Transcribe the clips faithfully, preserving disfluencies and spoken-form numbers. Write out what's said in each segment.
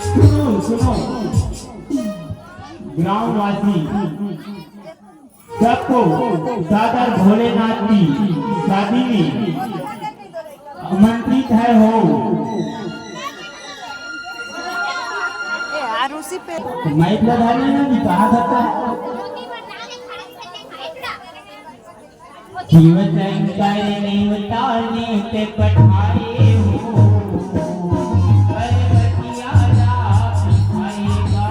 सुनो, सुनो, ग्रामवासी सबको सादर भोलेनाथ की शादी में आमंत्रित है हो। ए, आरुषि पे। तो माइक लगा लेना जी, कहाँ धरता है? जीव शंकर ने उतारने पे पठाए हो, पर्वतिया राम आएगा।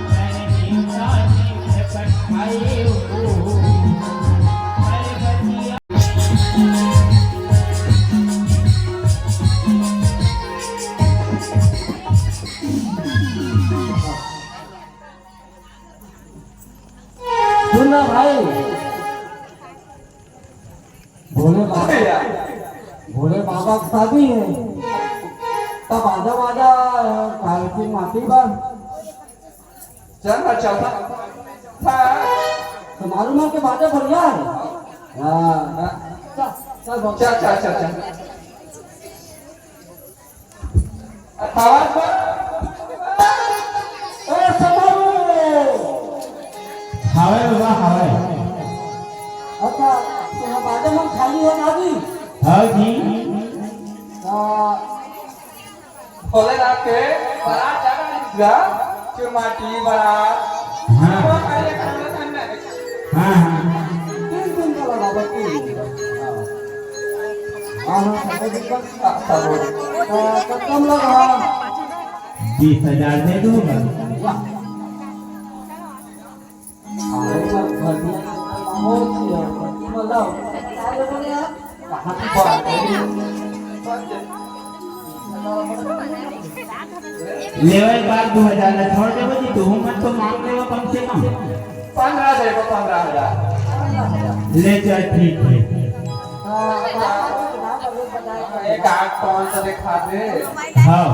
शंकर ने उतारने पे पठाए हो, पर्वतिया। सुन ना भाई, भोले बाबा, भोले बाबा की शादी है, तब आजा वाजा, काहे की माटी बा। चल ना, चल ना। हाँ। तो मालूम है कि बाजा बढ़िया है। हाँ। चल, चल, चल, चल, चल। आवाज बा। ए, समारू। हवय बाबा, हवय। अच्छा, तो हम बाजा मन खाली हो ना अभी? हाँ जी। आ, भोलेनाथ के बारात जाना है, चुरमाटी बारात। हाँ। वो खाली खाना खाना है। हाँ, हाँ। तीन दिन का लगा, बस तीन दिन का। हाँ। हाँ, हाँ, सब दिन का। हाँ, सब दिन। तो, तो कम लगा। बीस हजार दे दो बस। वाह। अरे, सब घर में बहुत ही है, मतलब, क्या बोले आप? कहाँ की बात है? लेवे एक बार दो हजार ला छोड़ देबो जी, तू मत तो मांग लेबो कम से कम। पंद्रह दे दो, पंद्रह हजार। ले चल, ठीक है। एक आठ पाँच सौ दिखा दे। हाँ।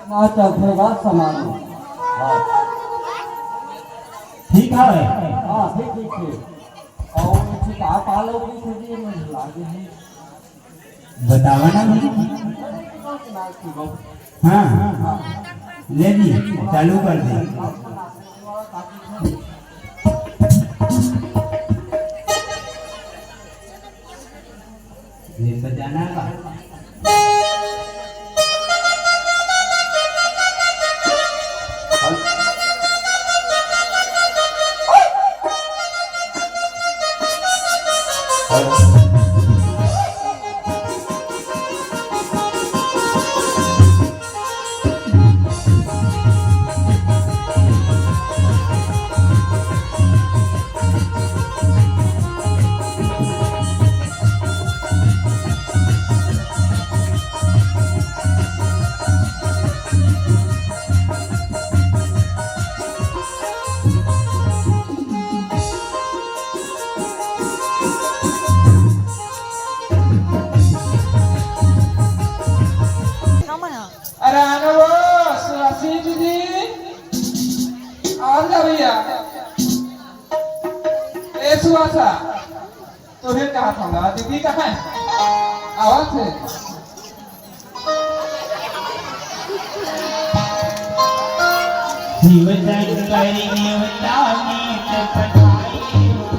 ना चलथे बा समाज में। हाँ। ठीक है। हाँ, ठीक, ठीक, ठीक। और किताब पालो की खुशी में लागे है। बतावा ना भाई। हाँ, हाँ। ले दी, चालू कर दे। ये बजाना का। अरे आना वो सुहासी दीदी, आ जा भैया। ए सुहासा, तो फिर कहा था ना, दीदी कहाँ है? आवाज है। शिव शंकर नेवता में चपटाई हो।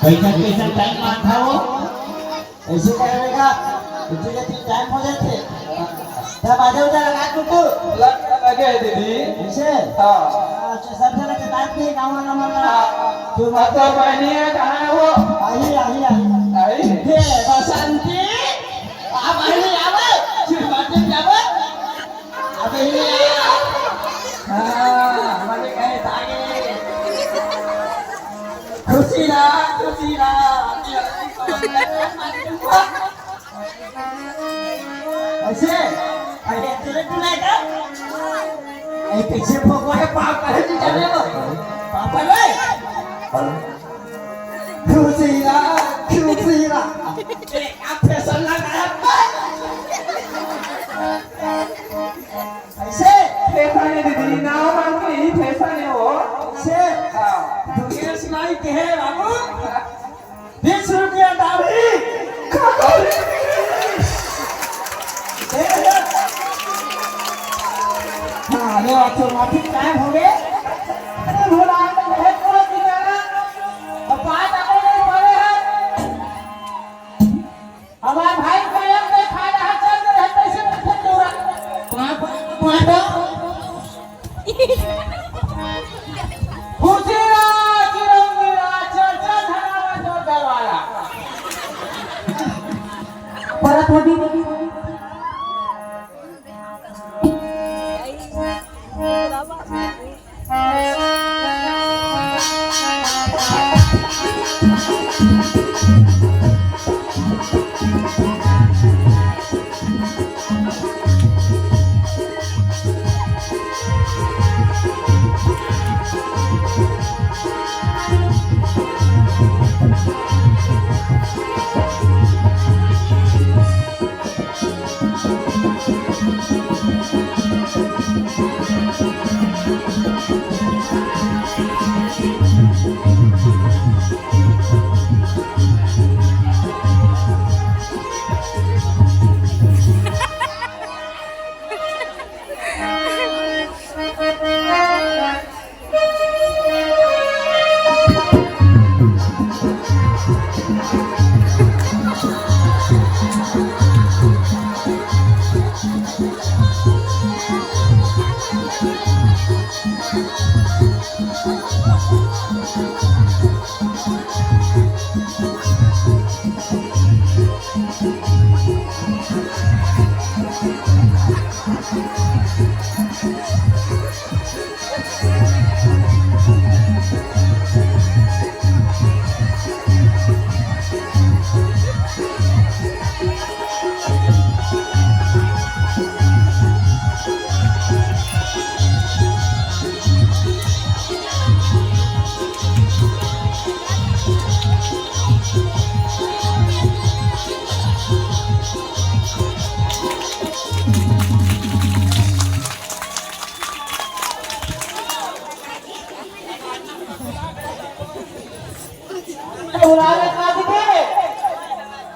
कैसन कैसन टाइम मांगता हो? ऐसे करेगा, इतने जल्दी टाइम हो जाते। तब आजा उधर लगा तू तो। लग, लगे है दीदी। ऐसे? हाँ। अच्छा, सब जगह के बात नहीं, गाँव वाला वाला। हाँ। तू अब तो बहनी है, कहाँ है वो? आई, आई, आई। आई? ये बसंती, आप बहनी आवे, श्रीमती जावे। अबे ये, हाँ, हमारे कहे तागे। खुशी ना, खुशी ना। ऐसे, अरे तेरे तू नहीं का? ऐ पीछे भोगवा के पाप करे नहीं जाने वो। पापा रे। खुशी ना, खुशी ना। तेरे का फैशन लगाया? ऐसे? फैशन है दीदी, नाम मांग के ही फैशन है वो। ऐसे? हाँ। दुनिया सुनाई के है बाबू। बीस रुपया दाढ़ी। ए, ए। हाँ, ले, अच्छा, माफी टाइम हो गए। अरे, भुला के बहुत बड़ा किनारा। अब बात आगे नहीं बढ़े है। हमार भाई कलम में खा रहा, चल रहे, कैसे बैठे तोरा? पाँच, पाँच। खुशी राज, रंगीला, चर्चा धरावा, जोर दरवाला। परत होती।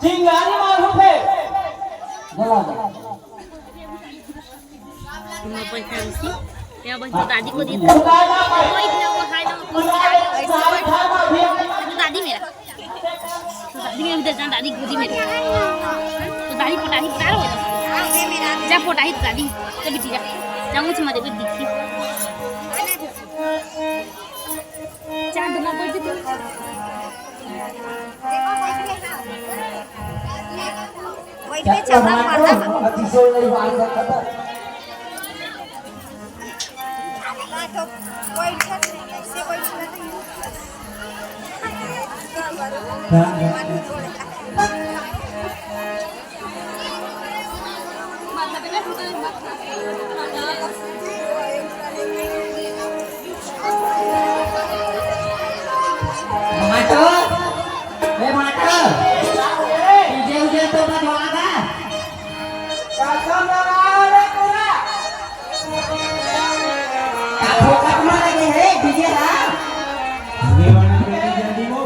चिंगारी मारू थे। बोला। तुम अपन खाओ उसी। या बन तो दादी को दे दो। कोई ना, वो खाए ना, वो खाए ना, ऐसे कोई। वो दादी मेरा। तो दादी मेरा उधर जा, दादी गोदी में। तो दादी पोटाही पटा लो। जा पोटाही तो दादी। जा बिटी जा। जा मुझे मत दे, बिटी। चांद ना बैठ तू। बैठ के चला माता। ना तो बैठ के नहीं, ऐसे बैठ के नहीं। माटो, ए माटो, डीजे उजे तो बजवा दा। का फोकट में लगे है डीजे हा? आगे वाला पे जल्दी वो।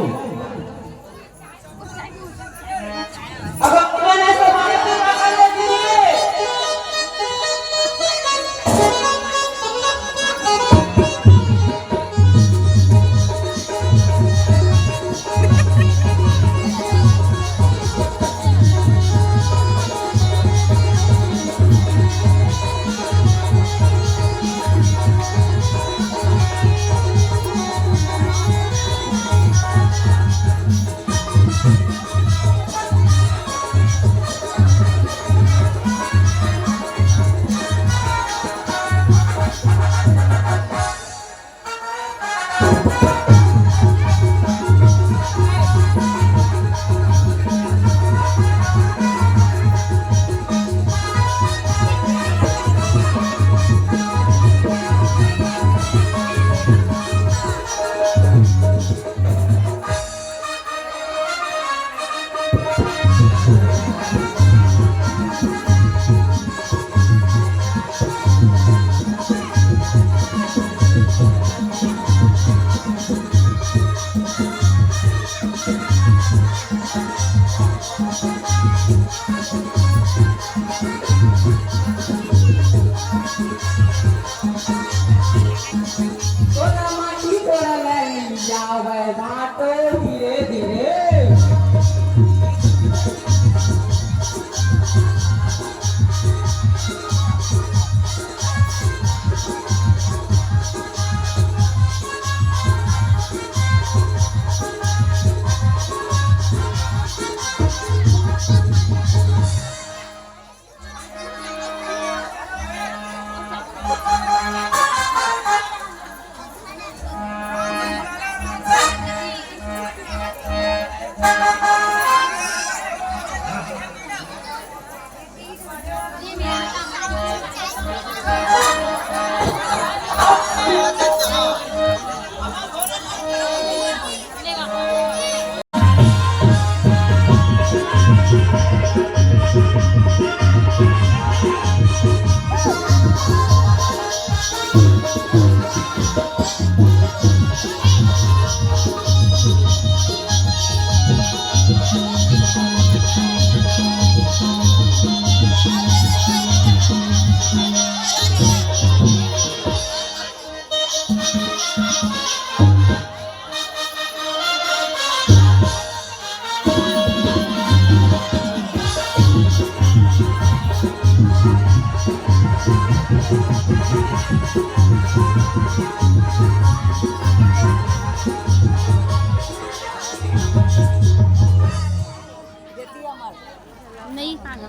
नहीं, कहाँ गया?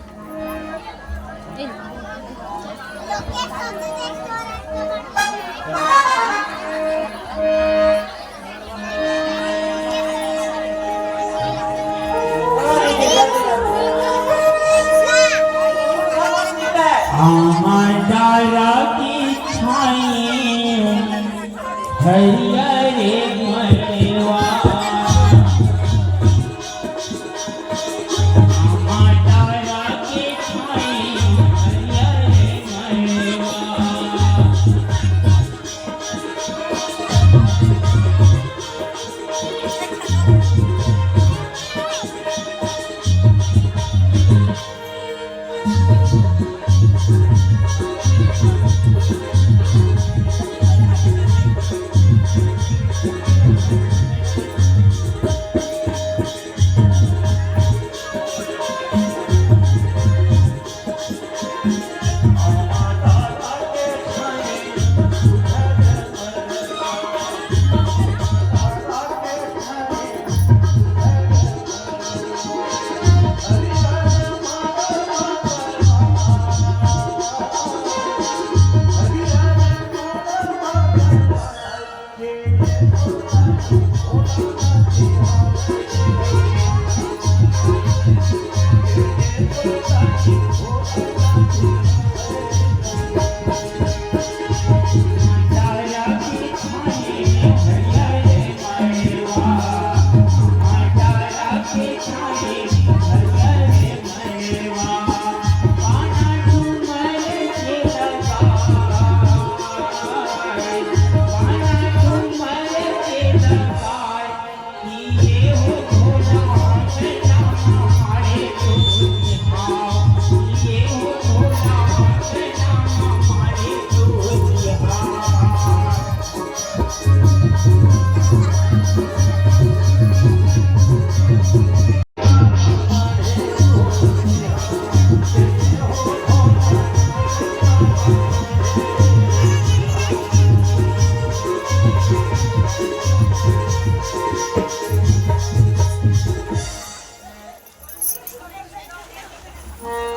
ए। आमा डारा की छाई, हरियर मड़वा।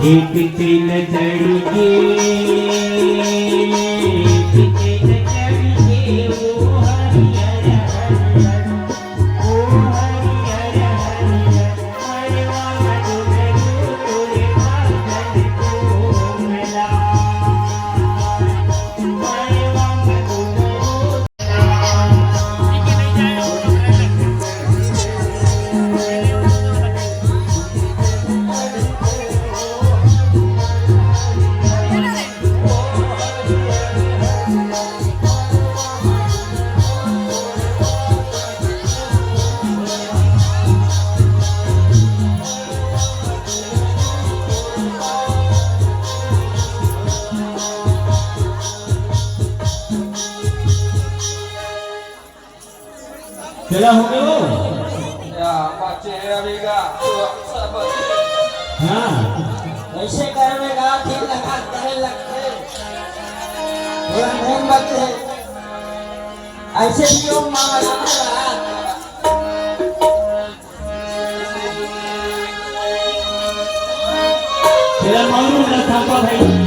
एक तेल चढ़ के, एक तेल चढ़ के, ओ हरियर हरियर, ओ हरियर हरियर, मड़वा में डुबरू तोरे बादल को मिला। मड़वा में डुबरू चला हो गयो। या, बच्चे अभी का, सब बच्चे। हाँ। ऐसे करवे का, ठीक लगा, करे लगते। थोड़ा मोमबत्ती है। ऐसे भी ओम मामा राम है। चला मालूम ना था भाई।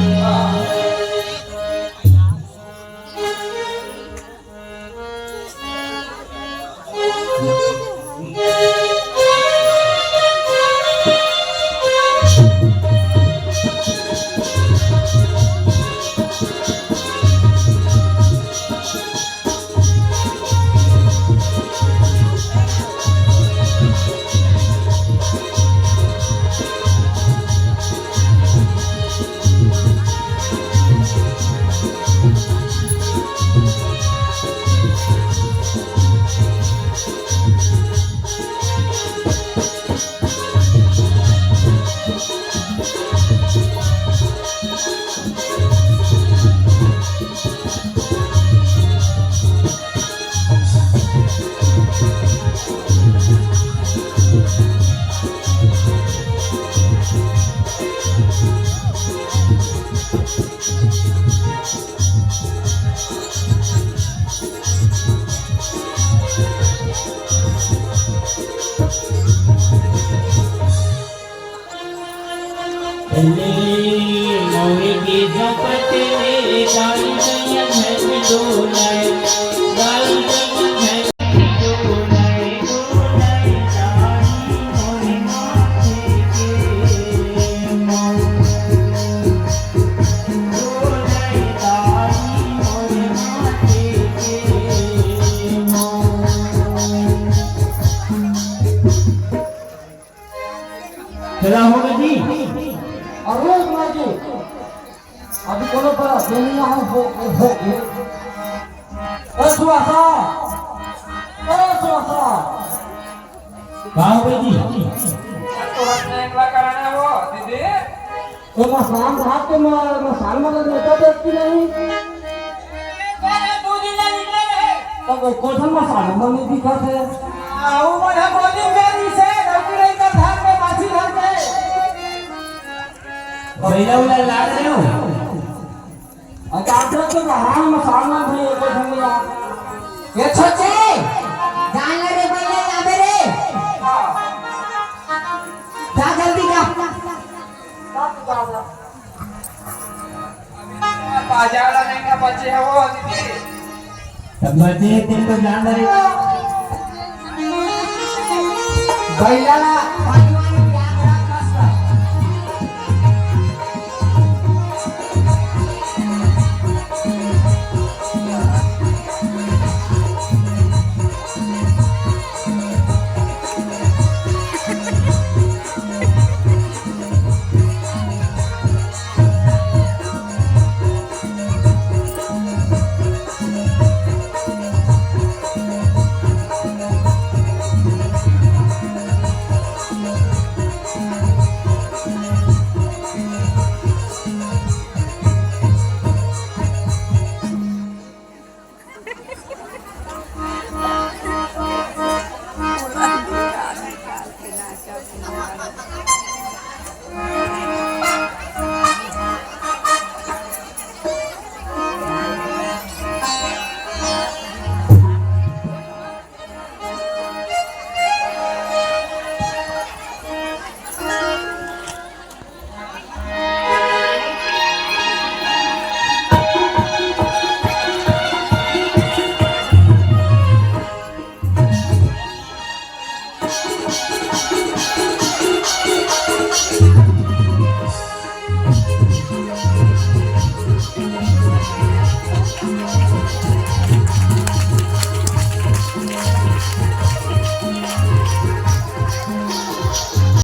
चला होगा जी। अरे माँ जी, अभी कोनो पर दुनिया हम हो, हो, हो। ओ सुहासा, ओ सुहासा। का हो गई जी? तो हट नहीं कराना वो दीदी। तो मसान रात के म-, मसान वाला नेता देखती नहीं। अरे, दो दिन ले निकले रहे। तो कोई कोठन मसान मन नहीं दिखत हे। आ, वो मन हम बोली मेरी से, डॉक्टर नहीं कर धार में, माछी धार में। भैया उला लाग रहे हो? अच्छा, आप लोग तो बाहर मसान मन भी कोठन में आ। ये छोटे, जान ले रे भैया, यहाँ पे रे। जा जल्दी जा। बाजार वाला नहीं ना बचे है वो दीदी। तब बचे एक दिन तो जान दे। भैया,